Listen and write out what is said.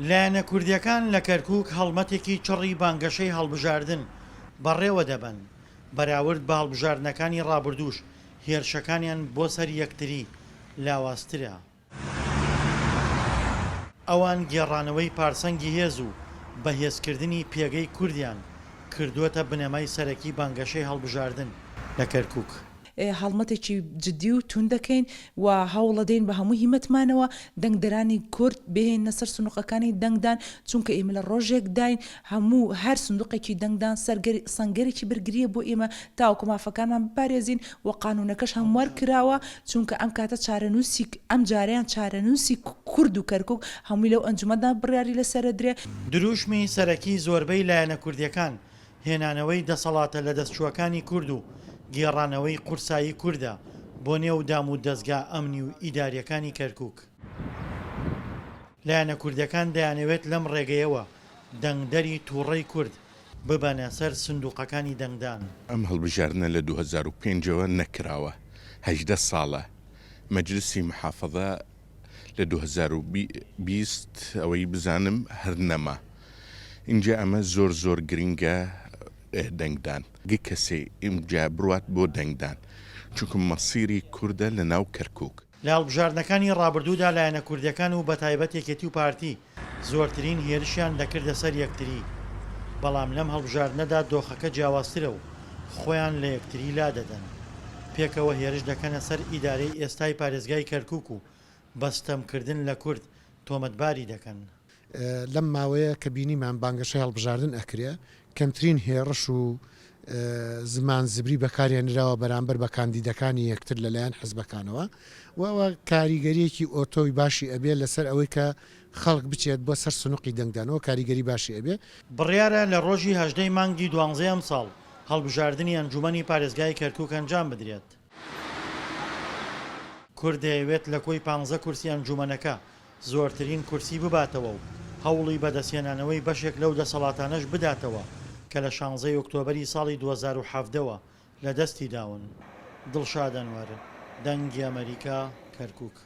لایەنە کوردییەکان لە کەرکووک هەڵمەتێکی چڕی بانگەشەی هەڵبژاردن بەڕێوەدەبەن، بەراورد بە هەڵبژاردنەکانی ڕابردووش هێرشەکانیان بۆ سەر یەکتری لاوازترە. ئەوان گێڕانەوەی پارسەنگی هێز و بەهێزکردنی پێگەی کوردیان کردووەتە بنەمای سەرەکی بانگەشەی هەڵبژاردن لە کەرکوک. هەڵمەتێکی جدی و توند دەکەین و هەوڵەدەین بە هەموو هیمەتمانەوە دەنگدەرانی کورد بهێننە سەر سندوقەکانی دەنگدان، چونکە ئێمە لە ڕۆژێکداین هەموو هەر سندوقێکی دەنگدان سەنگەرێکی بەرگرییە بۆ ئێمە تاوەکو مافەکانمان بپارێزین و قانونەکەش هەموار کراوە، چونکە ئەم کاتە چارەنووسی ئەم جارەیان چارەنووسی کورد و کەرکوک هەمووی لەو ئەنجومەندا بڕیاری لەسەرەدرێ. دروشمی سەرەکی زۆربەی لایەنە کوردیەکان هێنانەوەی دەسەڵاتە لەدەستچووەکانی کورد و گێڕانەوەی قورسایی کوردە بۆ نێو دام و دەزگا ئەمنی و ئیداریەکانی کەرکوک. لایەنە کوردیەکان دەیانەوێت لەم ڕێگەیەوە دەنگدەری توڕەی کورد ببەنە سەر سندوقەکانی دەنگدان. ئەم هەڵبژاردنە لە 2005 ەوە نەکراوە، 18 ساڵە مەجلسی محافەزە لە 2020 ئەوەی بزانم هەر نەما، ئینجا ئەمە زۆر زۆر گرنگە دەنگدان گە کەسێ ئینجا بڕوات بۆ دەنگدان چونکە مەسیری کوردە لە ناو کەرکوک. لە هەڵبژاردنەکانی ڕابردوودا لایەنە کوردیەکان و بەتایبەت یەکێتی و پارتی زۆرترین هێرشیان دەکردە سەر یەکتری، بەڵام لەم هەڵبژاردنەدا دۆخەکە جیاوازترە و خۆیان لە یەکتری لادەدەن. پێکەوە هێرش دەکەنە سەر ئیدارەی ئێستای پارێزگای کەرکوک و بە ستەمکردن لە کورد تۆمەتباری دەکەن. لەم ماوەیە کە بینیمان بانگەشەی هەڵبژاردن ئەکرێ کەمترین هێڕش و زمان زبری بەکارهێنراوە بەرامبەر بە کاندیدەکانی یەکتر لەلایەن حزبەکانەوە و ئەوە کاریگەریەکی ئۆتۆی باشی ئەبێ لەسەر ئەوەی کە خەڵک بچێت بۆ سەر سنوقی دەنگدانەوە کاریگەری باشی ئەبێ. بڕیارە لە ڕۆژی 18 ی مانگی دوانزەی ئەمساڵ هەڵبژاردنی ئەنجوومەنی پارێزگای کەرکووک ئەنجام بدرێت. کورد دەیەوێت لە کۆی پانزە کورسی ئەنجوومەنەکە زۆرترین کورسی بباتەوە و هەوڵی بەدەستهێنانەوەی بەشێک لەو دەسەڵاتانەش بداتەوە کە لە شانزەی ئۆکتۆبەری ساڵی 2017 وە لەدەستی داون. دڵشاد ئەنوەر، دەنگی ئەمەریکا، کەرکوک.